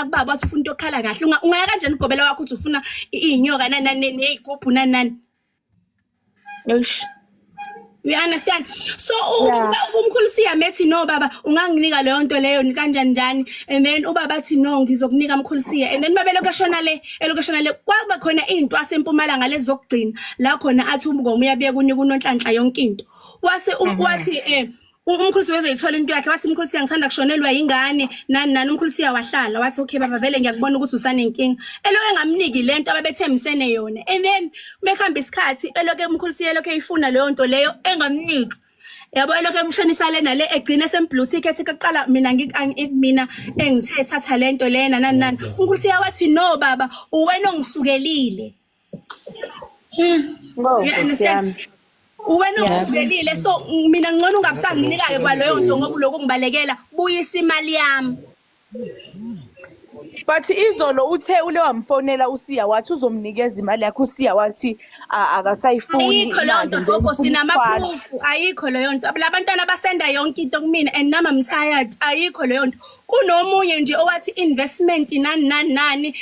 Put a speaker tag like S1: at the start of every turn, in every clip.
S1: Waya kubaba wathi ufuna into okhala kahle. Ungaya kanjani ugobela wakho uthi ufuna iy'nyoka nani nani ney'gubhu nani nani?
S2: Eish.
S1: You understand? So umkhulu siya methi, "No baba, unganginika leyo nto leyo kanjani njani?" And then ubaba athi, "No, ngizokunika mkhulu siya." And then babelokhu eshona le, elokhu eshona le, kwaba khona into asempumalanga lezokugcina la khona athi umngoma uyabuya kunika uNonhlanhla yonke into. Wase wathi umkhulu wezoyithola into yakhe. Wathi, "Mkhulu siya, ngisanda kushonelwa ingane," nani nani. Umkhulu siya wahlala wathi, "Okay baba, vele ngiyakubona ukuthi usanenkinga." Elokhu engamniki lento ababethembisene yona. And then mekuhamba isikhathi, elokhu umkhulu siya elokhu eyifuna leyo nto leyo, engamniki, yabo, elokhu emshonisa le nale, egcine sem-blue tick, ethi kuqala mina mina engithe thatha lento lena, nani nani. Umkhulu siya wathi, "No baba, uwena ongisukelile."
S2: Ngo
S1: You
S2: Nkosi
S1: understand?
S2: yami.
S1: Uwena ongisukelile, so mina ngcono ungabisanginika-ke kwaleyo nto ngoba ulokhu ngibalekela. Buyisa imali yami.
S2: But izolo uthe ule wamfonela uSiya, wathi uzomnikeza imali yakhe. USiya wathi akasayifuni
S1: Ayikho leyo
S2: imali
S1: nto,
S2: and then
S1: gogo.
S2: ufuna ukuthwala.
S1: Sinama-proof. Ayikho leyo nto. La bantwana basenda yonke into kumina and nami I'm tired. Ayikho leyo nto. Kunomunye nje owathi investment nani nani nani,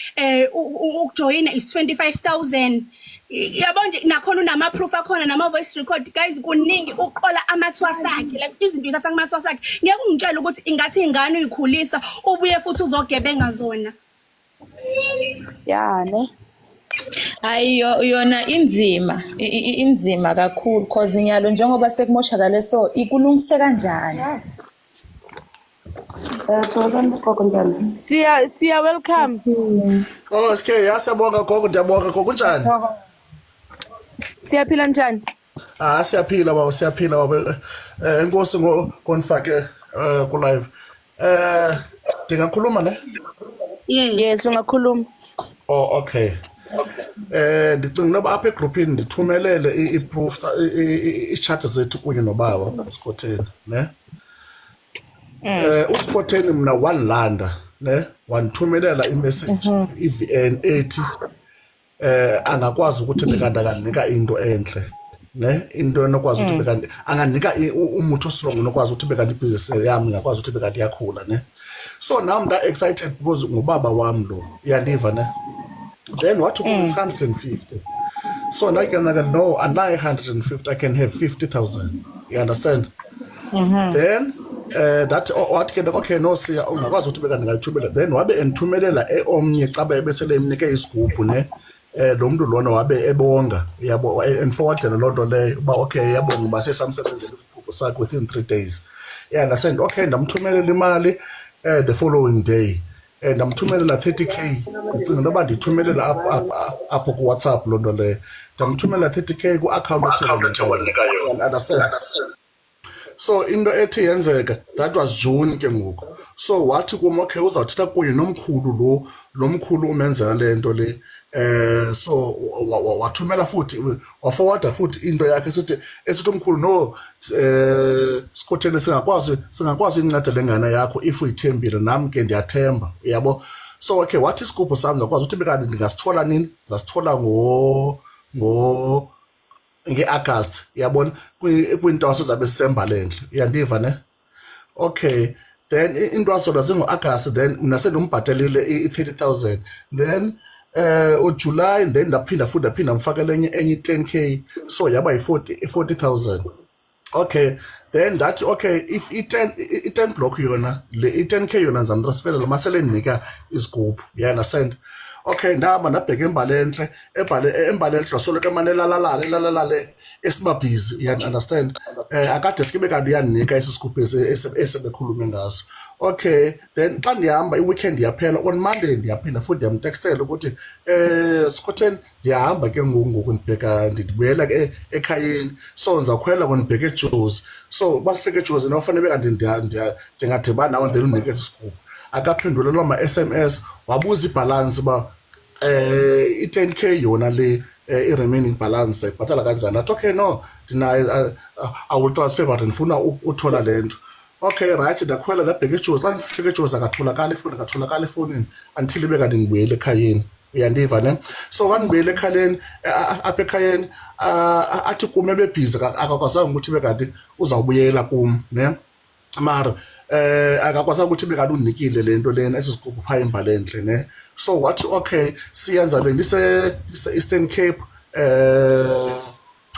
S1: ukujoyina is 25,000, yabo nje. Nakhona unama-proof akhona, nama-voice record. Guys, kuningi. Uqola amathwasa akhe, like izinto uyithatha kumathwasa akhe. Ngeke ungitshele ukuthi ingathi ingane uyikhulisa, ubuye futhi uzogebenga zona.
S2: Ya ne.
S3: Hayi, yona inzima, inzima kakhulu, cause nyalo njengoba sekumoshakale, so ikulungise kanjani?
S4: Thokozani gogo, njani?
S2: Siya, Siya, welcome.
S5: Oh, SK, yasiyabonga gogo, ndiyabonga gogo, kunjani?
S2: Siyaphila, njani?
S5: Ah, siyaphila baba, siyaphila baba. Enkosi ngonifake ku live. Ndingakhuluma ne?
S1: Yes.
S2: Yes, ungakhuluma.
S5: Oh, okay. Ndicinga noba apha egroupini ndithumelele i-proof, i-chat zethu kunye nobaba uSikhotheni, ne? USikhotheni mina wanilanda, ne? Wandithumelela i-message, i-VN ethi angakwazi ukuthi bekanti akandinika into enhle, ne, into enokwazi ukuthi bekanti anganika umuthi o-strong onokwazi ukuthi bekanti ibhizinisi yami ingakwazi ukuthi bekanti iyakhula, ne. So nam nda-excited because ngubaba wami lo, uyandiva ne? Then wathi kum is 150. So ndake no, anayo 150, I can have 50,000, you understand? Then that wathi ke, "Okay, no siya, ungakwazi ukuthi beka ndingayithumela." Then wabe endithumelela omnye caba ebesele emnike isigubhu, ne. Lo muntu lona wabe ebonga, uyabo, enforwardela loo nto leyo uba okay, yabonga uba sesamsebenzela isigubhu sakhe within 3 days, you understand? Okay, ndamthumelela imali the following day. Ndamthumelela 30K. Ndicinga intoba ndithumelela apho kuWhatsApp loo nto leyo. Ndamthumelela 30K ku-account ethe wandinika yona, understand? So into ethi yenzeka, that was June ke ngoku. So wathi kum, okay, uzawuthetha kunye nomkhulu lo mkhulu umenzela le nto le. So wathumela futhi, waforwarda futhi into yakhe esithi umkhulu, "No, Sikhotheni, singakwazi inceda le ngane yakho if uyithembile." Nam ke ndiyathemba, uyabo. So okay, wathi isigubhu sam ndingakwazi ukuthi bekanti ndingasithola nini? Ndizasithola ngo nge-August, yabona, kwiintwaso zabe sisembalendle, uyandiva ne? Okay, then iintwaso zona zingo-August. Then mna sendimbhatelile i-30,000. Then uJuly, then ndaphinda futhi ndaphinda ndamfakela enye i-10K, so yaba yi-40 40,000. Okay, then ndathi, okay, if i-10 block yona le i-10K yona ndizamtransferela masele ndinika izigubhu, you understand? Okay, ndahamba ndabheka eMbalenhle, ebhale eMbalenhle, soloko emane elalalale elalalale, esiba busy, you understand? Akade sikibe kanti uyandinika esi sigubhu esebekhulume ngaso. Okay, then xa ndihamba, i-weekend iyaphela, on Monday ndiyaphinda futhi ndiyamtextela ukuthi, "Sikhotheni, ndiyahamba ke ngoku, ngoku ndibheka, ndibuyela ke ekhayeni, so ndizawukhwela ngo ndibheke eJozi. So uba sifike eJozi nofanele kanti ndingadibana nawe, then undinike esi sigubhu." Akaphendula loo ma-SMS. Wabuza ibhalansi uba i-10K yona le, i-remaining balance ibhatala kanjani. Athi, "Okay, no, ndinayo, I will transfer, but ndifuna uthola le nto." Okay, right, ndakhwela ndabheka eJozi. Xa ndifika eJozi akatholakali efowuni, akatholakali efowunini until ibe kanti ndibuyele ekhayeni, uyandiva ne? So xa ndibuyele ekhayeni, apha ekhayeni, athi kum ebebhizi, akakwazanga ukuthi ibe kanti uzawubuyela kum, ne. Mara Akakwazanga ukuthi bekade unikile le nto lena esi sigubhu phaa iMbalenhle ne. So wathi okay, siyenza bendise Eastern Cape 2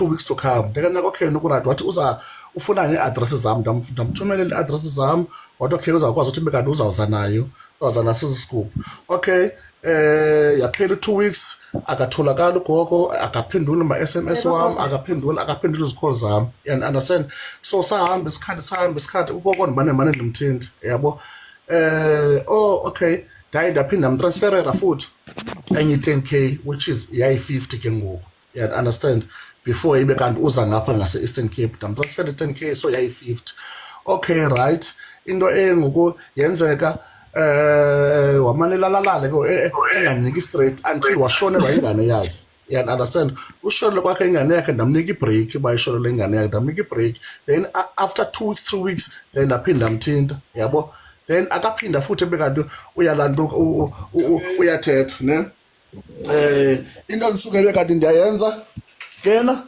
S5: weeks to come. Ndikanyaka okay, nokuright. Wathi uza ufuna nee-address zam, ndamthumelela ii-address zam. Wathi okay, uzawukwazi ukuthi ibe kanti uzawuza nayo, uzawuza naso esi sigubhu. Okay, yaphela i-2 weeks, akatholakali ugogo, akaphenduli ma-SMS wam, akaphenduli izi-call zam, you understand? So sahamba isikhathi, sahamba isikhathi, ugogo ndimane mane ndimthinta, yabo. Oh okay, ndaye ndaphinda ndamtransferela futhi enye i-10K, which is yayi-50 ke ngoku, you understand, before ibe kanti uza ngapha ngase-Eastern Cape. Ndamtransfera i-10K, so yayi-50. Okay, right, into engoku yenzeka, wamane lalalale ke, enganiki straight until washonelwa ingane yakhe, you understand? Ushonelwe kwakhe ingane yakhe, ndamnika ibreak uba ishonelwe ingane yakhe, ndamnika ibreak. Then after 2 weeks, 3 weeks, then ndaphinda ndamthinta, yabo. Then akaphinda futhi ebe kanti uyalantuka, uyathetha ne. Into ndisuke be kanti ndiyayenza kena,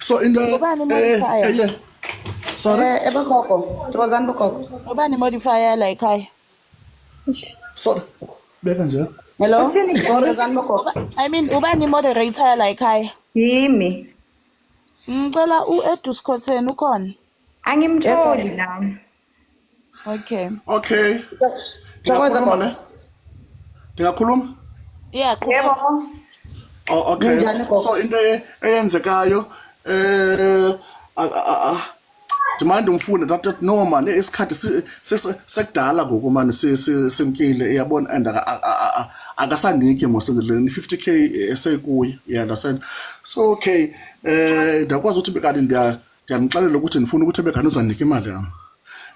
S5: so into
S2: Ngubani modifier?
S5: Yeah. Sorry.
S4: Ebogogo, thokozani bogogo.
S2: Ubani modifier la ekhaya?
S5: Sorry, beka nje.
S4: Hello.
S6: Uthini?
S4: Thokozani bogogo.
S2: I mean, ubani moderator la ekhaya?
S6: Yimi.
S2: Ngicela u-Edu Skhotheni, ukhona?
S6: Angimtholi nami.
S2: Okay.
S5: Okay.
S4: Thokoza
S5: Ndingakhuluma
S4: gogo.
S5: ne, ndingakhuluma?
S2: Yeah,
S6: Yebo.
S2: qhubeka.
S5: Oh okay.
S4: Ninjani gogo?
S5: So into eyenzekayo, ndimane ndimfune, ndathi no man, isikhathi sekudala ngoku mani simkile, uyabona, and akasaniki mos le 50K esekuye, you understand? So okay, ndiyakwazi ukuthi bekade ndiyamxelela ukuthi ndifuna ukuthi bekade uzanika imali yam,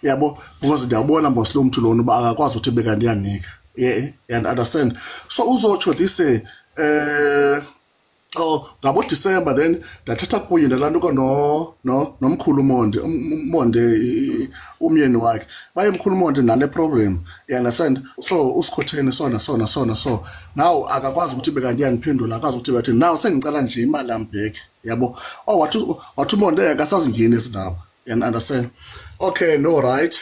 S5: yabo, because ndiyabona mos lo mntu lona uba akakwazi ukuthi bekanti iyanika, yeah, you understand? So uzotsho this, oh, ngabo December, then ndathetha kuye, ndalantuka no nomkhulu Monde, Monde, umyeni wakhe. Baye mkhulu Monde nale problem, you understand? So uSikhotheni sona sona sona, so now akakwazi ukuthi bekanti iyandiphendula, akwazi ukuthi bathi now sengicela nje imali yam back, yabo. Oh, wathi uMonde akasazingeni izindaba, you understand? Okay, no, right,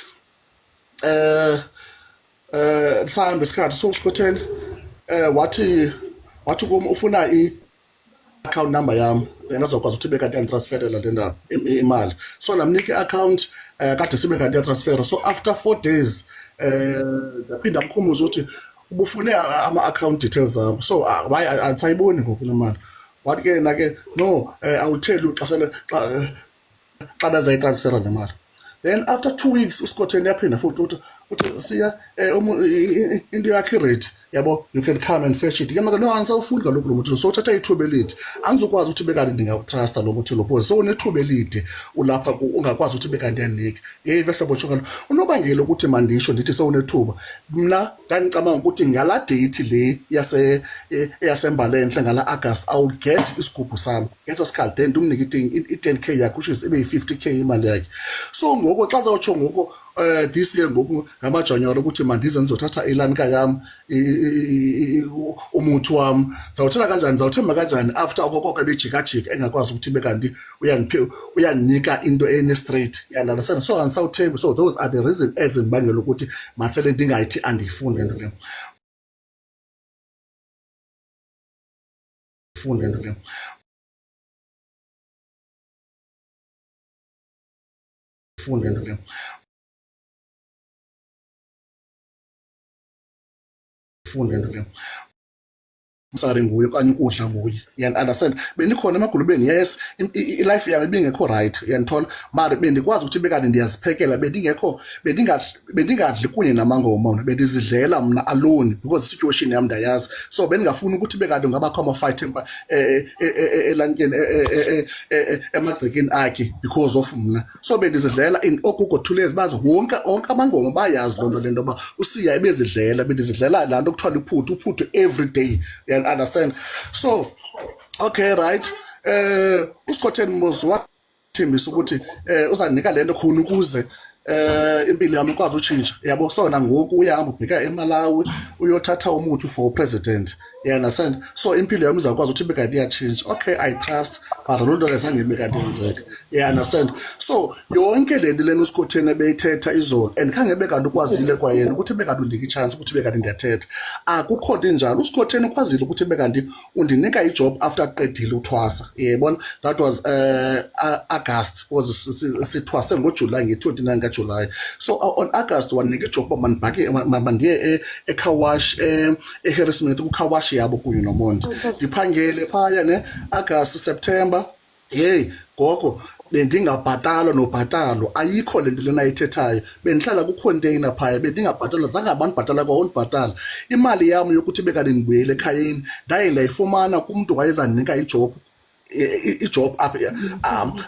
S5: sahamba isikhathi. So uSikhotheni wathi kum ufuna i account number yam, yena azokwazi ukuthi ibe kanti iyanditransferela le ndaba imali. So ndamnika i-account, kade sibe kanti iyatransfera. So after 4 days, ndaphinda mkhumbuza ukuthi ubufune ama-account details am, so why andisayiboni ngoku le mali? Wathi ke yena ke no, I will tell you xa sele xa ndazayitransfera le mali. Then after 2 weeks uSikhotheni yaphinda futhi uthi siya, into yakho iready, yabo, you can come and fetch it. Ke no, andisawufuni kaloku lo muthi lo, so uthatha ithuba elide, andizukwazi ukuthi bekanti ndingawutrusta lo muthi lo, because sowunethuba elide ulapha ungakwazi ukuthi bekanti ndiyanika yeyive hlobo tsho. Kaloku unobangela ukuthi mandisho ndithi sowunethuba, mna ndandicabanga ukuthi ngalaa date le yaseMbalenhle ngala August I will get isigubhu sam ngeso sikhathi, then ndimnike i-10K yakhe, which is ibe yi-50K imali yakhe. So ngoku xa zawutsho ngoku, this year ngoku ngamaJanuwari, ukuthi mandize ndizothatha ilanika yam, umuthi wam, zawuthatha kanjani, zawuthemba kanjani after okokoko ebejikajika engakwazi ukuthi ibe kanti uyandinika into ene-straight, you understand? So andisawuthembi. So those are the reason ezindibangela ukuthi masele ndingayithi andiyifuni le nto le, funi le nto le, funi le nto le, funi le nto le. Sari nguye okanye ukudla nguye, you understand? Bendikhona emagulubeni, yes, ilife yam ibingekho right, uyandithola, mara bendikwazi ukuthi bekade ndiyaziphekela, bendingekho, bendingadli kunye namangoma mna, bendizidlela mna alone because isituation yam ndayazi. So bendingafuni ukuthi bekade ngabakho ama-fight elankeni, emagcekeni akhe because of mna. So bendizidlela in ogogo Thulezi, bazi wonke, onke amangoma bayazi loo nto le nto yoba uSiya ebezidlela. Bendizidlela laa nto kuthiwa liphuthu, uphuthu every day, you understand? So okay, right, uSikhotheni mos wathembisa ukuthi uzandinika le nto khona ukuze Impilo yami ikwazi utshintsha, yabo. So nangoku uyahamba ubheka eMalawi, uyothatha umuthi for president, you understand? So impilo yami izawukwazi ukuthi ibe kanti iyatshintsha. Okay, I trust, but loo nto leyo zange ibe kanti yenzeka, you understand? So yonke le nto lena uSikhotheni ebeyithetha izolo, and khange ebe kanti ukwazile kwayena ukuthi ibe kanti undika itshansi ukuthi ibe kanti ndiyathetha, akukho nto injalo. USikhotheni ukwazile ukuthi ibe kanti undinika ijob after aqedile uthwasa, yebona. That was August, because sithwase ngoJuly, nge-29 kaJuly. So on August wandinika ijob uba mandibhake, mandiye ecar wash eHarrismith, kucar wash yabo kunye noMonti, ndiphangele phaya ne. August, September, hey gogo, bendingabhatalwa nobhatalo, ayikho le nto lena ayithethayo. Bendihlala kwicontainer phaya, bendingabhatalwa, zange bandibhatala kwa undibhatala. Imali yam yokuthi ibe kanti ndibuyele ekhayeni ndaye ndayifumana kumntu wayezandinika ijob, ijob apha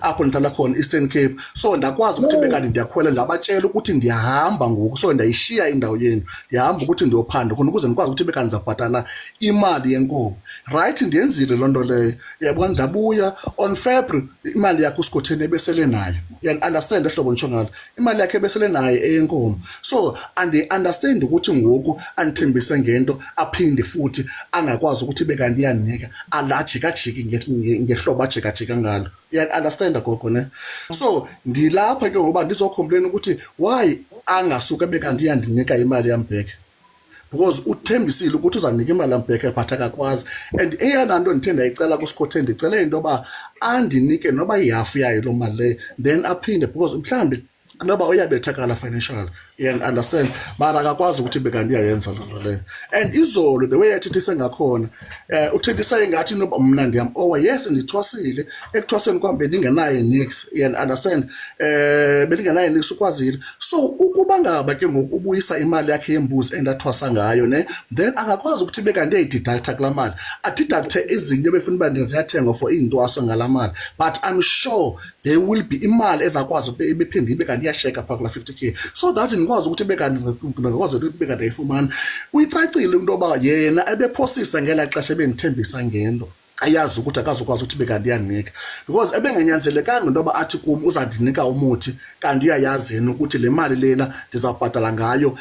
S5: apho ndihlala khona, Eastern Cape. So ndakwazi ukuthi ibe kanti ndiyakhwela, ndabatshela ukuthi ndiyahamba ngoku, so ndayishiya indawo yenu, ndiyahamba ukuthi ndiyophanda khona ukuze ndikwazi ukuthi ibe kanti ndizabhatala imali yenkomo. Right, ndiyenzile loo nto leyo, yabona. Ndabuya on February, imali yakhe uSikhotheni ebesele nayo, you understand ehlobo nditsho ngalo, imali yakhe ebesele nayo eyenkomo. So andi-understand ukuthi ngoku andithembise ngento, aphinde futhi angakwazi ukuthi ibe kanti iyandinika, alajikajiki ngehlobo ajikajika ngalo, you understand gogo ne? So ndilapha ke ngoba ndizocomplain ukuthi why angasuke ebe kanti uyandinika imali yam back, because uthembisile ukuthi uzandinika imali yam back, but akakwazi. And eyona nto ndithe ndayicela kuSikhotheni, ndicele into yoba andinike noba yihafu yayo loo mali leyo, then aphinde, because mhlawumbi noba uyabethakala financial, you understand, mara akakwazi ukuthi bekanti iyayenza loo nto leyo. And izolo the way yathethise ngakhona, uthethisa ingathi noba mna ndiyam-owa. Yes, ndithwasile, ekuthwaseni kwam bendingenaye nix, you understand, bendingenaye nix, ukwazile. So ukuba ngaba ke ngoku ubuyisa imali yakhe yembuzi endathwasa ngayo ne, then angakwazi ukuthi ibe kanti uyayideducta kulaa mali, adeducte izinto ebefuna uba ziyathengwa for iintwaso ngalaa mali. But I'm sure there will be imali ezakwazi ukuba ibephinde ibe kanti iyasheka phaa kulaa 50K, so that ndikwazi ukuthi ibe kanti ndingakwazi ukuthi ibe kanti ayifumana. Uyicacile into yoba yena ebephosisa ngelaa xesha ebendithembisa ngento, ayazi ukuthi akazukwazi ukuthi ibe kanti iyandinika, because ebenganyanzelekanga into yoba athi kum uzandinika umuthi, kanti uyayazi yena ukuthi le mali lena ndizawubhatala ngayo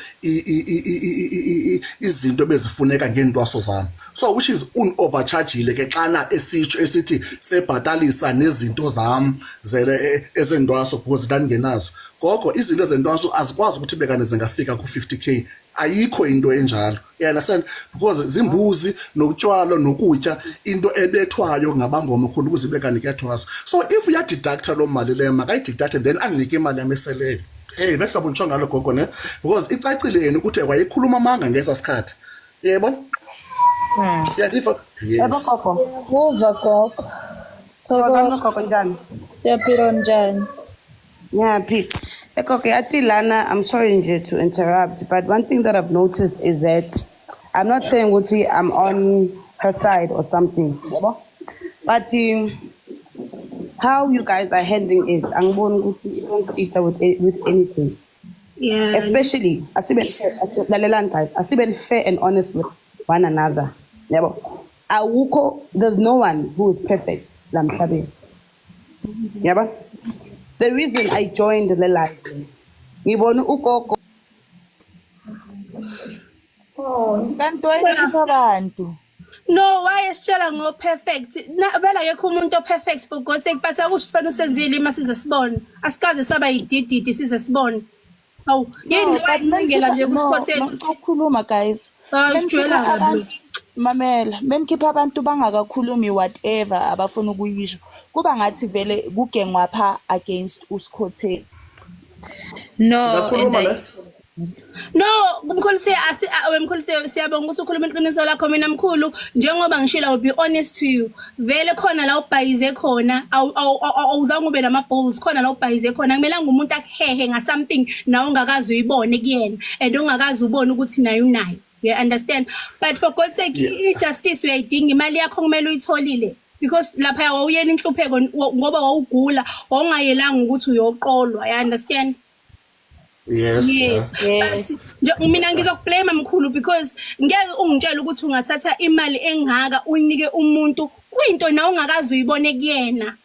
S5: izinto ebezifuneka ngeentwaso zam. So which is un-overchargile ke xana esitsho esithi sebhatalisa nezinto zam zele ezentwaso, because ndandingenazo gogo. Izinto zentwaso azikwazi ukuthi ibe kanti zingafika ku-50K, ayikho into enjalo, you understand, because zimbuzi notywala nokutya, into ebethwayo ngabangoma khona ukuze ibe kanti kuyathwaswa. So if uyadeducta loo mali leyo, makayideducte, then andinike imali yam eseleyo. Hey, behlobo nditsho ngalo gogo ne, because icacile yena ukuthi wayekhuluma amanga ngesa sikhathi, yebona, uyandiva?
S4: Yebo
S5: Yes.
S4: gogo.
S3: Kuva gogo.
S4: Thokozani
S3: Thokoza.
S4: gogo, njani?
S3: Siyaphila, njani?
S4: Ngiyaphila. Gogo, yathi lana, I'm sorry nje to interrupt, but one thing that I've noticed is that I'm not saying ukuthi I'm on her side or something, yabo? But how you guys are handling it, angiboni ukuthi it won't fit with anything. Especially, asibe fair, lalelani guys, asibe fair and honest with one another. Yabo? Awukho, there's no one who is perfect la mhlabeni. Yabo? The reason I joined the live, ngibona ugogo
S2: Kanti wayekhipha abantu.
S1: No, wayesitshela ngo-perfect. Vele akekho umuntu o-perfect, for God's sake, but akusho sifane usenzile ima size sibone. Asikaze saba yidididi size sibone. Hawu, yini
S2: No, but
S1: wayincengela nje
S2: no,
S1: kuSikhotheni?
S2: Masikhuluma guys.
S1: Ah,
S2: Menikhipha
S1: sijwayela kabi.
S2: abantu, mamela, menikhipha abantu bangakakhulumi whatever abafuna ukuyisho. Kuba ngathi vele kugengwa pha against uSikhotheni.
S3: No,
S5: Ndingakhuluma
S3: and
S5: ne.
S1: No, mkhulu siya asi wemkhulu siya, siyabonga ukuthi ukhuluma iqiniso lakho. Mina mkhulu, njengoba ngishilo, I will be honest to you. Vele khona la ubhayize khona, awuzange ube nama balls khona la ubhayize khona. Kumelanga umuntu akuhehe nga something nawe ungakazi uyibone kuyena and ungakazi ubone ukuthi naye unayo. You understand? But for God's sake, i-justice uyayidinga, imali yakho kumele uyitholile. Because lapha wawuyena inhlupheko ngoba wawugula, wawungayelanga ukuthi uyoqolwa. You understand?
S5: Yes.
S1: Yes.
S5: Yeah.
S1: But nje mina ngizokublame mkhulu, because ngeke ungitshele ukuthi ungathatha imali engaka uyinike umuntu kwinto nawe ungakazi uyibone kuyena.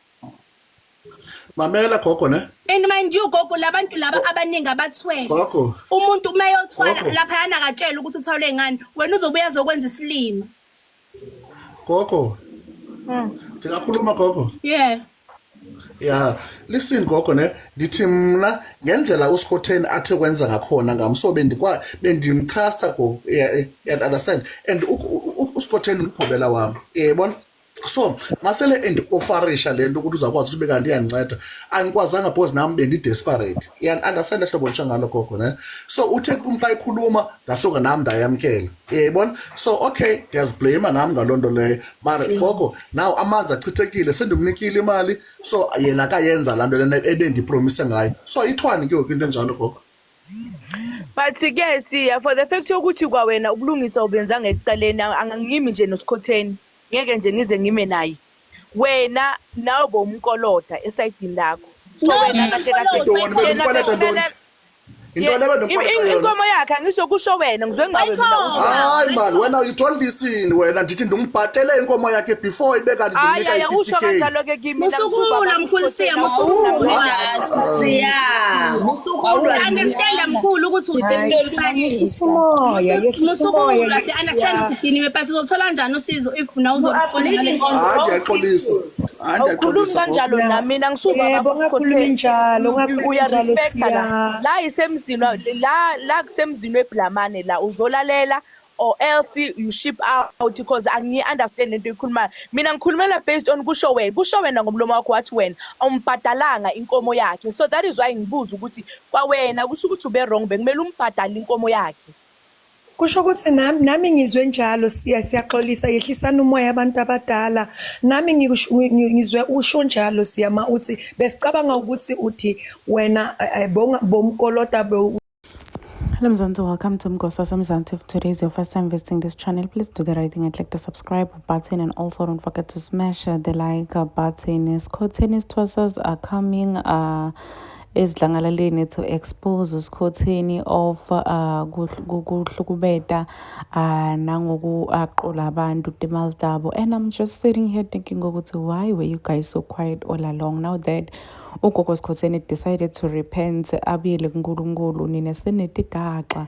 S5: Mamela gogo ne.
S1: And mind you gogo, labantu laba abaningi abathwele.
S5: Gogo.
S1: Umuntu uma eyothwala
S5: Gogo.
S1: laphayana akatshela ukuthi uthwalwe ngani, wena uzobuya azokwenza isilima.
S5: Gogo. Ndingakhuluma gogo?
S1: Yeah.
S5: Yeah, listen gogo ne, ndithi mna ngendlela uSkhotheni athe kwenza ngakhona ngam, so bendikwa bendimtrusta go, yeah, yeah, understand, and uSkhotheni ngugobela wam, uyayibona. So masele endiofarisha le nto ukuthi uzawukwazi ukuthi ube kanti iyandinceda, andikwazanga because nam bendi-desperate, uya-understand hlobo nditsho ngalo gogo ne. So uthe kum xa ikhuluma, ndasuka nam ndayamkela, uyayibona. So okay, ndiyazibleyima nam ngaloo nto leyo, mara gogo now amanzi achithekile, sendimnikile imali, so yena akayenza laa nto lena ebendipromise ngayo. So ithwani ke ngoku into enjalo gogo?
S7: But ke siya for the fact yokuthi kwawena ubulungisa ubenzanga ekucaleni, angangimi nje noSikhotheni, ngeke nje nize ngime naye. Wena nawe bowumkoloda esayidini lakho, so
S1: No,
S7: wena kahle kahle
S5: Ntoni?
S7: yena
S5: Bendimkweleta ntoni?
S7: bekumele
S5: Yintoni ebendimkweleta yona?
S7: Inkomo yakhe, angisho kusho wena, ngizwe ngawe mina
S1: Wayikhokha.
S5: Hayi mani wena, you don't listen wena. Ndithi ndimbhatele inkomo yakhe before ibe kanti
S7: Hayi,
S5: ndimnika
S7: hayi,
S5: i-50
S7: usho
S5: K.
S7: kanjalo ke kimi.
S1: Musukula, mkhulu Siya, musukula.
S3: Siya.
S1: Understand mkhulu ukuthi
S8: Yehlisa umoya, yehlisa umoya.
S1: Musukula, si understand ukuthi udiniwe, but uzothola kanjani usizo if na uzoresponda ngale?
S5: Hayi, ndiyaxolisa, hayi,
S7: Awukhulumi
S5: ndiyaxolisa gogo.
S7: kanjalo nami, mina ngisuka.
S8: Yebo, ungakhulumi njalo, ungakhulumi njalo,
S7: Uyarespecta la.
S8: Siya.
S7: La isemzini la, la kusemzini weblamane la, uzolalela or else you ship out, because angiyi-understand lento oyikhulumayo. Mina ngikhulumela based on kusho wena, kusho wena ngomlomo wakho, wathi wena awumbhadalanga inkomo yakhe. So that is why ngibuza ukuthi kwawena kusho ukuthi ube wrong, bekumele umbhadale inkomo yakhe.
S8: Kusho ukuthi nami ngizwe njalo. Siya, siyaxolisa, yehlisana umoya abantu abadala. Nami ngizwe usho njalo Siya, ma uthi besicabanga ukuthi uthi wena bomkolota.
S9: Hello Mzansi, welcome to Mgosi Mzansi. If today is your first time visiting this channel, please do the right thing and click the subscribe button and also don't forget to smash the like button. Skhotheni's Thwasas are coming esidlangalaleni to expose uSkhotheni of kuhlukubeta nangokuaqola abantu timali tabo, and I'm just sitting here thinking ukuthi why were you guys so quiet all along? Now that ugogo Skhotheni decided to repent, abuyele kuNkulunkulu, nina senetigaxa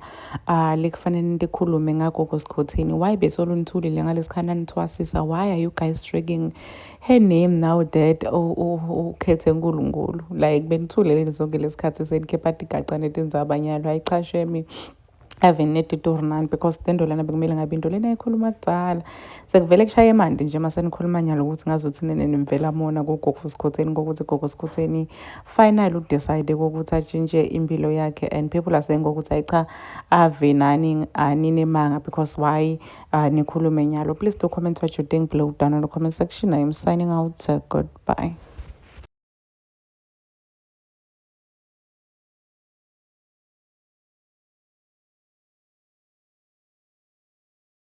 S9: lekufanele nikhulume ngagogo Skhotheni. Why besolo nithulile ngalesikhathi nithwasisa? Why are you guys dragging her name now that ukhethe uNkulunkulu? Like, benithulele sonke lesikhathi, senikhipha tigaxa netindzaba nyalo. Hayi cha, shame, ave netitornani, because lento lena bekumele ngabe into lena ekhuluma kudala, sekuvele kushaye emanti nje mase nikhuluma nyalo ukuthi ngazuthi nene nimvela mona kugogo Sikhotheni, kokuthi gogo Sikhotheni finally udecide kokuthi atshintshe impilo yakhe, and people are saying kokuthi hayi cha, ave nani aninemanga, because why nikhulume nyalo? Please do comment what you think below down in the comment section. I am signing out. Goodbye.